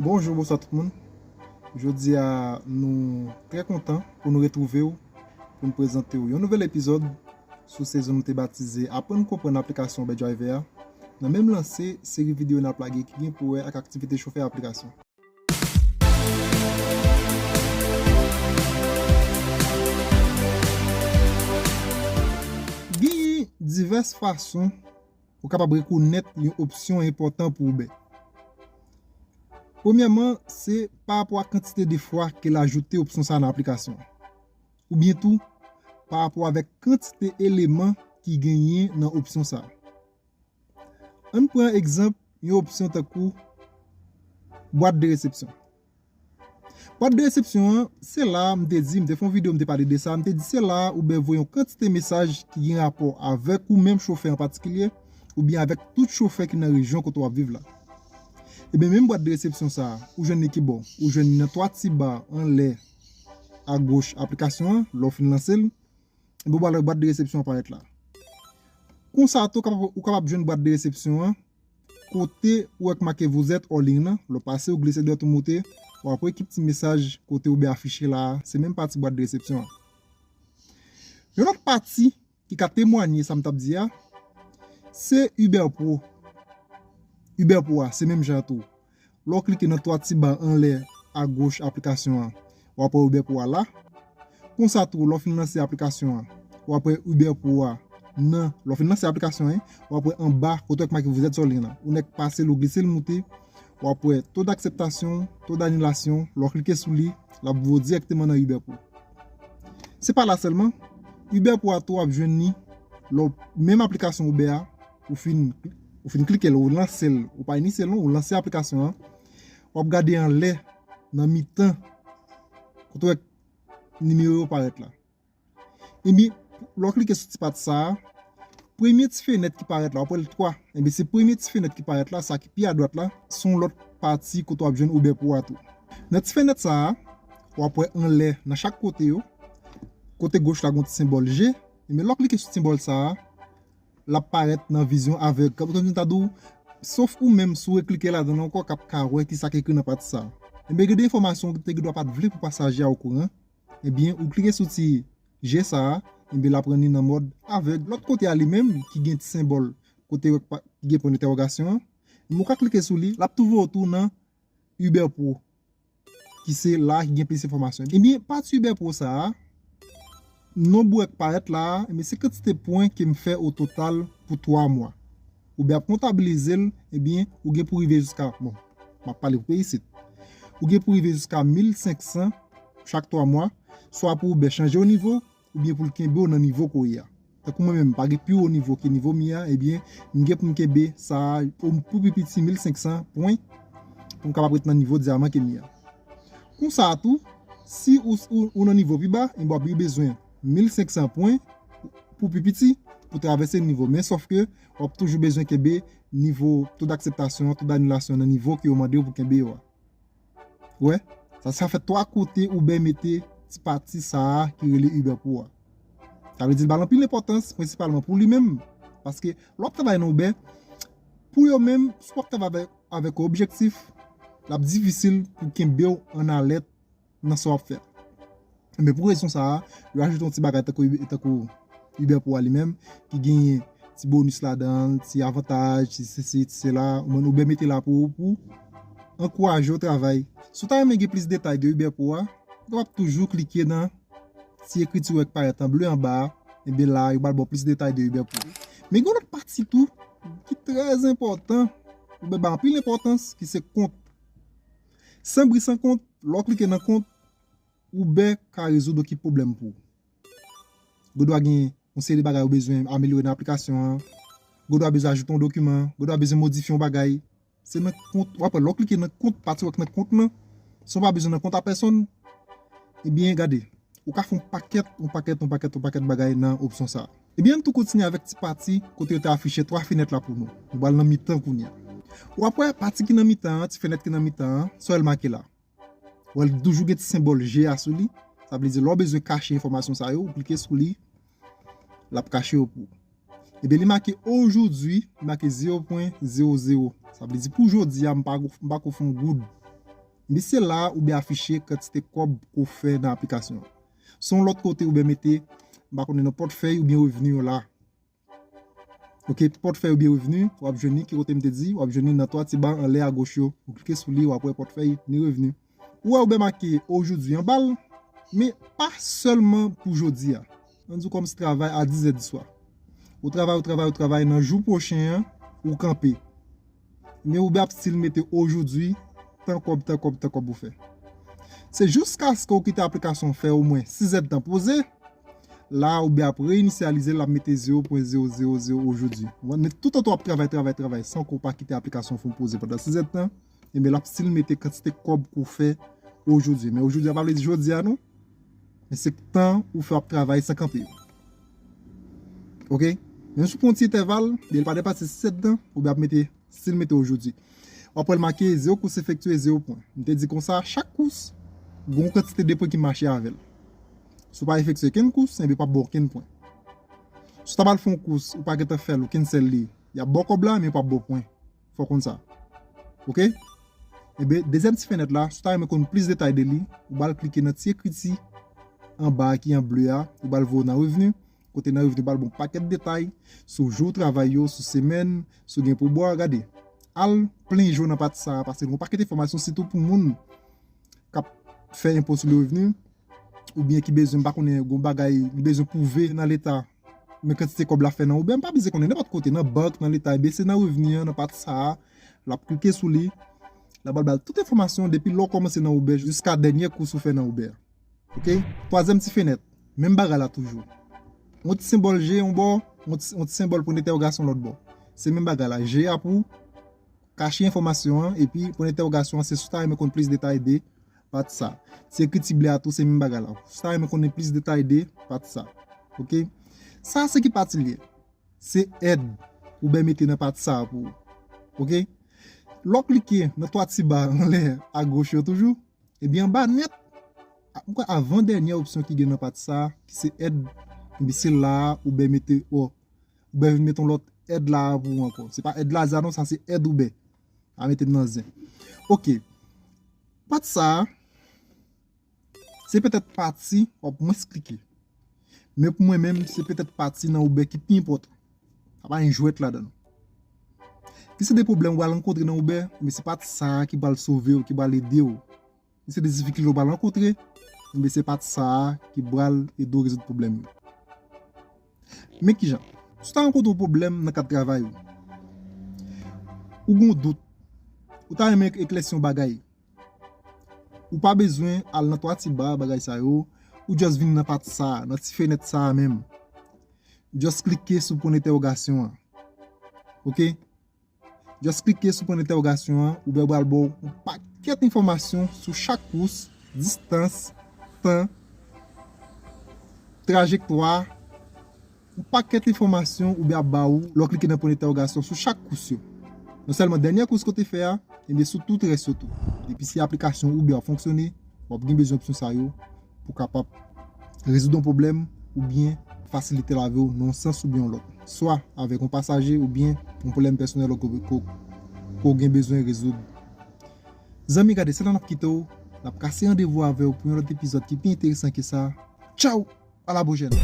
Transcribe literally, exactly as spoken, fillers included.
Bonjou, bonswa tout moun. Jodi a, nou trè kontan pou nou retwouve w, pou n prezante w yon nouvèl epizòd sou sezon nou te batize Aprann Konprann Aplikasyon Uber Driver a. Nan menm lanse, seri videyo n ap lage ki gen pou wè ak aktivite chofè aplikasyon. Genyen divès fason ou kapab rekonèt yon opsyon enpòtan pou Uber. Premyèman, se pa rapò a kantite de fwa ke l ajoute opsyon sa a nan aplikasyon an. Oubyen tou, pa rapò avèk kantite eleman ki genyen nan opsyon sa a. Ann pran egzanp yon opsyon tankou bwat de resepsyon. Bwat de resepsyon an, se la a m te di, m te fè yon videyo, m te pale de sa, m te di se la a Uber voye yon kantite mesaj ki gen rapò avèk ou menm chofè an patikilye, oubyen avèk tout chofè ki nan rejyon kote w ap viv la. Ebyen, menm bwat de resepsyon sa a, ou jwenn li ki bò? Ou jwenn li nan twa ti ba anlè agoch aplikasyon an, lè w fin lanse l, ebyen, ou pral wè bwat de resepsyon an parèt la. Konsa tou, ou kapab, ou kapab jwenn bwat de resepsyon an kote ou wè k make Vous êtes en ligne lan, lè w pase, ou glise dwat, ou moute, w ap wè ki ti mesaj kote Uber afiche la a, se menm pati bwat de resepsyon an. Yon lòt pati ki ka temwanye sa m t ap di a, se Uber Pro. Uber Pro a, se menm jan an tou. Lè w klike nan twa ti ba anlè agoch aplikasyon an, w ap wè Uber Pro a la. Konsa tou, lè w fin lanse aplikasyon an, w ap wè Uber Pro a nan, lè w fin lanse aplikasyon an, w ap wè anba kote w wè k make Vous êtes en ligne lan. Ou nèk pase l, ou glise l moute, w ap wè taux d'acceptation, taux d'annulation, lè w klike sou li, l ap voye w dirèkteman nan Uber Pro. Se pa la sèlman, Uber Pro a tou w ap jwenn li, lè w, menm aplikasyon Uber a, ou fin, ou fin klike l, ou lanse l, ou pa inisye l non, ou lanse aplikasyon an, w ap gade anlè, nan mitan, kote w wè nimewo yo parèt la. Ebyen, lè w klike sou ti pati sa a, premye ti fenèt ki parèt la, w ap wè l twa. Ebyen, se premye ti fenèt ki parèt la, sa ki pi adwat la, se yon lòt pati kote w ap jwenn Uber Pro a tou. Nan ti fenèt sa a, w ap wè anlè, nan chak kote yo, kote goch la, gen yon ti senbòl je. Ebyen, lè w klike sou senbòl sa a, l ap parèt nan vizyon avèg. Kòm, kòm si m ta di w, sof ou menm, si w reklike ladan l ankò, k ap ka wè kisa k ekri nan pati sa a. Ebyen, gen de enfòmasyon ou te gen dwa pa t vle pou pasaje a okouran. Ebyen, ou klike sou ti je sa a, ebyen, l ap rann li nan mòd avèg. Lòt kote a li menm, ki gen ti senbòl kote w pa, ki gen pwen entèwogasyon an, ebyen, ou ka klike sou li, l ap tou voye w tou nan Uber Pro, ki se la ki gen plis enfòmasyon. Ebyen, pati Uber Pro sa a, nonb ou wè k parèt la a, ebyen, se kantite pwen ke m fè o total pou twa mwa. Uber ap kontabilize l, ebyen, ou gen pou rive jiska, bon, m ap pale pou peyi isit. Ou gen pou rive jiska mil senk san chak twa mwa, swa pou Uber chanje w nivo, oubyen pou l kenbe w nan nivo ke w ye a. Tankou mwen menm, m pa gen pi wo nivo ke nivo m ye a, ebyen, m gen pou m kenbe sa a, o, pou pi piti mil senk san pwen, pou m kapab ret nan nivo dyaman ke m ye a. Konsa tou, si ou, ou, ou nan nivo pi ba, ebyen, w ap bezwen mil senk san pwen pou pi piti, pou travèse nivo. Men sòf ke w ap toujou bezwen kenbe nivo taux d'acceptation, taux d'annulation nan nivo ke yo mande w pou kenbe yo a. Wè, sa, sa fè twa kote Uber mete ti pati sa a ki rele Uber Pro a. Sa vle di l ba l anpil enpòtans, prensipalman pou li menm. Paske lè w ap travay nan Uber, pou yo menm, si w ap travay avèk, avèk yon objektif, l ap difisil pou kenbe w an alèt nan sa w ap fè a. Men pou rezon sa a, yo ajoute yon ti bagay tankou, tankou Uber Pro a li menm, ki genyen ti bonis ladan l, ti avantaj, ti sesi, ti sela, ou menm Uber mete la pou ou, pou ankouraje w travay. Si w ta renmen gen plis detay de Uber Pro a, ou kapab toujou klike nan ti ekriti w wè k parèt an ble anba a, ebyen la, yo pral ba w plis detay de Uber Pro. Men gen yon lòt pati tou, ki trè enpòtan, Uber ba anpil enpòtans, ki se kont. San bri san kont, lè w klike nan kont, Uber ka rezoud yon kip pwoblèm pou ou. Gendwa gen yon seri de bagay ou bezwen amelyore nan aplikasyon an. Gendwa bezwen ajoute yon dokiman. Gendwa bezwen modifye yon bagay. Se nan kont, w ap wè, lè w klike nan kont, pati w wè k nan kont lan, san w pa bezwen nan kont a pèsonn, ebyen, gade, ou ka fè yon pakèt, yon pakèt, yon pakèt, yon pakèt bagay nan opsyon sa a. Ebyen, ann tou kontinye avèk ti pati kote yo te afiche twa fenèt la pou nou. Nou pral nan mitan kounye a. W ap wè pati ki nan mitan an, ti fenèt ki nan mitan an, sa w wè l make la. Ou wè l toujou gen ti senbòl je a sou li. Sa vle di, lè w bezwen kache enfòmasyon sa yo, ou klike sou li, l ap kache yo pou ou. Ebyen, li make aujourd'hui, li make zewo pwen zewo zewo. Sa vle di, pou jodi a, m pa, m pa ko fè yon goud. Ebyen se la a ou ben afiche kantite kòb ke w fè nan aplikasyon an. Se yon lòt kote ou ben mete, m pa konnen, nan pòtfèy oubyen revni yo la. Ok, pòtfèy oubyen revni, w ap jwenn li, ki kote m te di, w ap jwenn li nan twa ti ba anlè agoch yo. Ou klike sou li, w ap wè pòtfèy ni revni. Ou wè ou ben make aujourd'hui anba l, men pa sèlman pou jodi a. Ann di w kòmanse travay a dis zè di swa. Ou travay, ou travay, ou travay, nan jou pwochen an, ou kanpe. Men ou ben ap still mete aujourd'hui, tan kòb, tan kòb, tan kòb ou fè. Se jiskaske ou kite aplikasyon fè omwen sis èdtan poze, la ou ben ap reyinisyalize l, l ap mete zewo pwen zewo zewo zewo aujourd'hui. Men toutotan w ap travay, travay, travay, san ke w pa kite aplikasyon fè w poze pandan sis èdtan, ebyen l ap still mete kantite kòb ke w fè aujourd'hui. Men aujourd'hui a pa vle di jodi a non. Men se tan ou fè w ap travay san kanpe yo. Ok? Menm si w pran yon ti entèval, men li pa depase sis èdtan, ou ben ap mete still mete aujourd'hui. W ap wè l make zewo kous efektye, zewo pwen. M te di konsa, chak kous, gen yon kantite de pwen ki mache avè l. Si w pa efektye okenn kous, enben, yo p ap ba w okenn pwen. Si w ta pral fè yon kous, ou pa gentan fè l, ou cancel li, y ap ba w kòb la, men yo p ap ba w pwen. Fò w konn sa. Ok? Enben, dezyèm ti fenèt la, si w ta renmen konn plis detay de li, ou pral klike nan ti ekriti anba a ki an ble a, ou pral voye w nan revni. Kote nan revni pral ba w yon pakèt detay sou jou travay yo, sou semèn, si w gen pou bò a, gade. Al plenn je w nan pati sa a, paske gen yon pakèt enfòmasyon, sitou pou moun k ap fè enpo sou le revni, oubyen ki bezwen, m pa konnen, gen yon bagay, li bezwen pwouve nan Leta, men kantite kòb l ap fè nan Uber, m pa bezwen konnen, nenpòt kote, nan bank, nan Leta, enben se nan revni an, nan pati sa a, l ap klike sou li, l ap ba l tout enfòmasyon, depi lè w kòmanse nan Uber, jiska dènye kous ou fè nan Uber. Ok? Twazyèm ti fenèt. Menm bagay la toujou. Yon ti senbòl je yon bò, yon ti, yon ti senbòl pwen entèwogasyon lòt bò. Se menm bagay la. Je a pou kache enfòmasyon an, epi pwen entèwogasyon an, se si w ta renmen konn plis detay de pati sa. Ti ekriti ble a tou, se menm bagay la. Si w ta renmen konnen plis detay de pati sa. Ok? Sa, se ki pati l ye? Se èd ou ben mete nan pati sa a pou ou. Ok? Lè w klike nan twa ti ba anlè agoch yo toujou, ebyen, anba nèt, a, m kwè avan dènyè opsyon ki gen nan pati sa a, ki se èd, ebyen, se la a ou ben mete, o, ou ben vin mete yon lòt èd la a pou ou ankò. Se pa èd Laza non, sa se èd ou ben. A mete m nan zen. Ok. Pati sa a, se petèt pati w ap mwens klike. Men pou mwen menm, se petèt pati nan Uber ki pi enpòtan. Sa pa gen jwèt ladan non. Gen se de pwoblèm ou pral rankontre nan Uber, men se pati sa a ki pral sove w, ki pral ede w. Gen se de difikilte ou pral rankontre, men se pati sa a ki pral ede w rezoud pwoblèm yo. Men kijan? Si w ta rankontre yon pwoblèm nan kad travay ou, ou gen yon dout, ou ta renmen eklèsi yon bagay, ou pa bezwen al nan twa ti ba bagay sa yo, ou just vin nan pati sa a, nan ti fenèt sa a menm. Just klike sou pwen entèwogasyon an. Ok? Just klike sou pwen entèwogasyon an, Uber pral ba w yon pakèt enfòmasyon sou chak kous, distans, tan, trajektwa, yon pakèt enfòmasyon Uber ap ba ou lè w klike nan pwen entèwogasyon sou chak kous yo. Non sèlman dènyè kous ke w te fè a, enben sou tout rès yo tou. Epi si aplikasyon Uber ap fonksyone, w ap gen bezwen opsyon sa yo pou w kapab rezoud yon pwoblèm oubyen fasilite lavi w nan yon sans oubyen yon lòt. Swa avèk yon pasaje oubyen yon pwoblèm pèsonèl ke, ke, ke w gen bezwen rezoud. Zanmi, gade, se la n ap kite w. N ap kase randevou avè w pou yon lòt epizòd ki pi enteresan ke sa. Tchaw! A la pwochèn!